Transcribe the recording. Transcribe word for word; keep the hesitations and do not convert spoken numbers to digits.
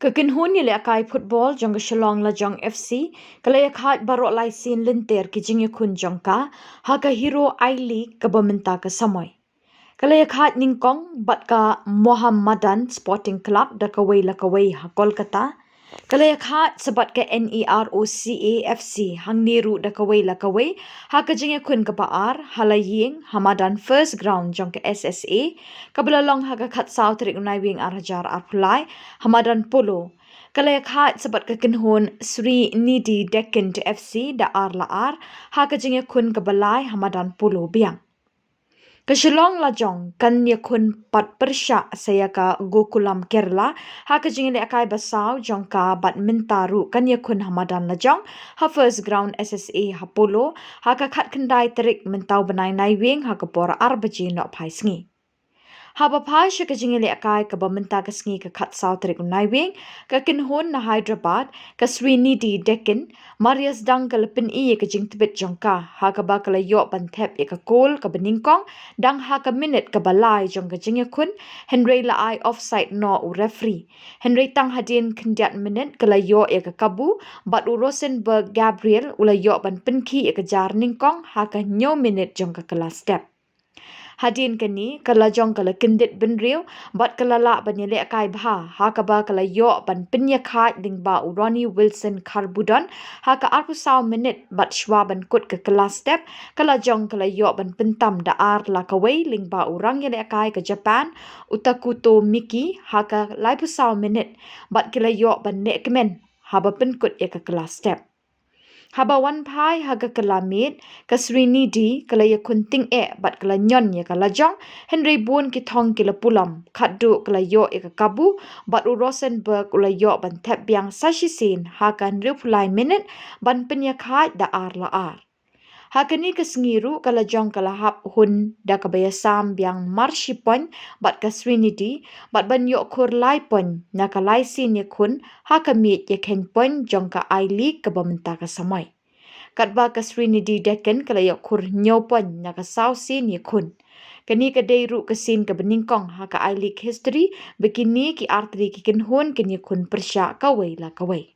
Ka kynhun ïalehkai football jong ka Shillong Lajong F C ka la ïakhaid baroh lai sien lynter ki jingïakhun jong ka ha ka Hero I-League kaba mynta ka samoi. Ka la ïakhaid nyngkong bad ka Mohammedan Sporting Club da kawei la kawei ha Kolkata. Ka la ïakhaid sa bad ka N E R O C A F C hangne ruh da kawei la kawei ha ka jingïakhun kaba ar ha la ïing ha madan First Ground jong ka S S A kaba la long ha ka khatsaw tarik u Naiwieng ar hajar arphew lai ha madan Polo. Ka la ïakhaid sa bad ka kynhun Sri Nidhi Deccan F C da ar la ar ha ka jingïakhun kaba lai ha madan Polo biang. Ka Shillong Lajong kan ïakhun pat pyrshah sa ïa ka Gokulam Kerala ha ka jingïalehkai ba saw jong ka bad mynta ruh kan ïakhun ha madan Lajong ha First Ground S S A ha Polo ha ka khatkhyndai tarik mynta u bnai Naiwieng ha ka por ar baje nohphai sngi. Haba phai sha ka jingïalehkai kaba mynta ka sngi ka khatsaw tarik u Naiwieng, ka kynhun na Hyderabad, ka Sri Nidhi Deccan, mar ïa sdang ka la pyni ïa ka jingtbit jong ka ha kaba ka la ïoh ban thep ïa ka kol kaba nyngkong dang ha ka minit kaba lai jong ka jingïakhun, hynrei la ai offside noh u referee. Hynrei tang hadien khyndiat minit ka la ïoh ïa ka kabu bad u Rosenberg Gabriel u la ïoh ban pynkhih ïa ka jar nyngkong ha ka hynñiew minit jong ka kylla step. Hadien kane ka Lajong ka la kyndit bynriew bad ka la lah ban ïalehkai bha ha kaba ka la ïoh ban pynïakhaid lyngba u Ronnie Wilson Kharbudon ha ka arphew saw minit bad shuwa ban kut ka kylla step ka Lajong ka la ïoh ban pyntam da ar la kawei lyngba u rangïalehkai ka Japan u Takuto Miki ha ka laiphew saw minit bad ki la ïoh ban neh kmen haba pynkut ïa ka kylla step. Haba wan phai ha ka kylla miet, ka Sri Nidhi ka la ïakhun tyngeh bad ka la ñion ïa ka Lajong, hynrei bun ki thong ki la pulom, khatduh ka la ïoh ïa ka kabu bad u Rosenberg u la ïoh ban thep biang sa shisien ha ka hynriewphew lai minit ban pynïakhaid da ar la ar. Ha kane ka sngi ruh ka Lajong ka la hap hun da kaba ïasam biang mar shi point bad ka Sri Nidhi bad ban ïoh khur lai point na ka lai sien ïakhun ha ka miej ïakheiñ point jong ka I-League kaba mynta ka samoi. Katba ka Sri Nidhi Deccan ka la ïoh khur hynñiew point na ka saw sien ïakhun. Kane ka dei ruh ka sien kaba nyngkong ha ka I-League history ba kine ki artylli ki kynhun kin ïakhun pyrshah kawei la kawei.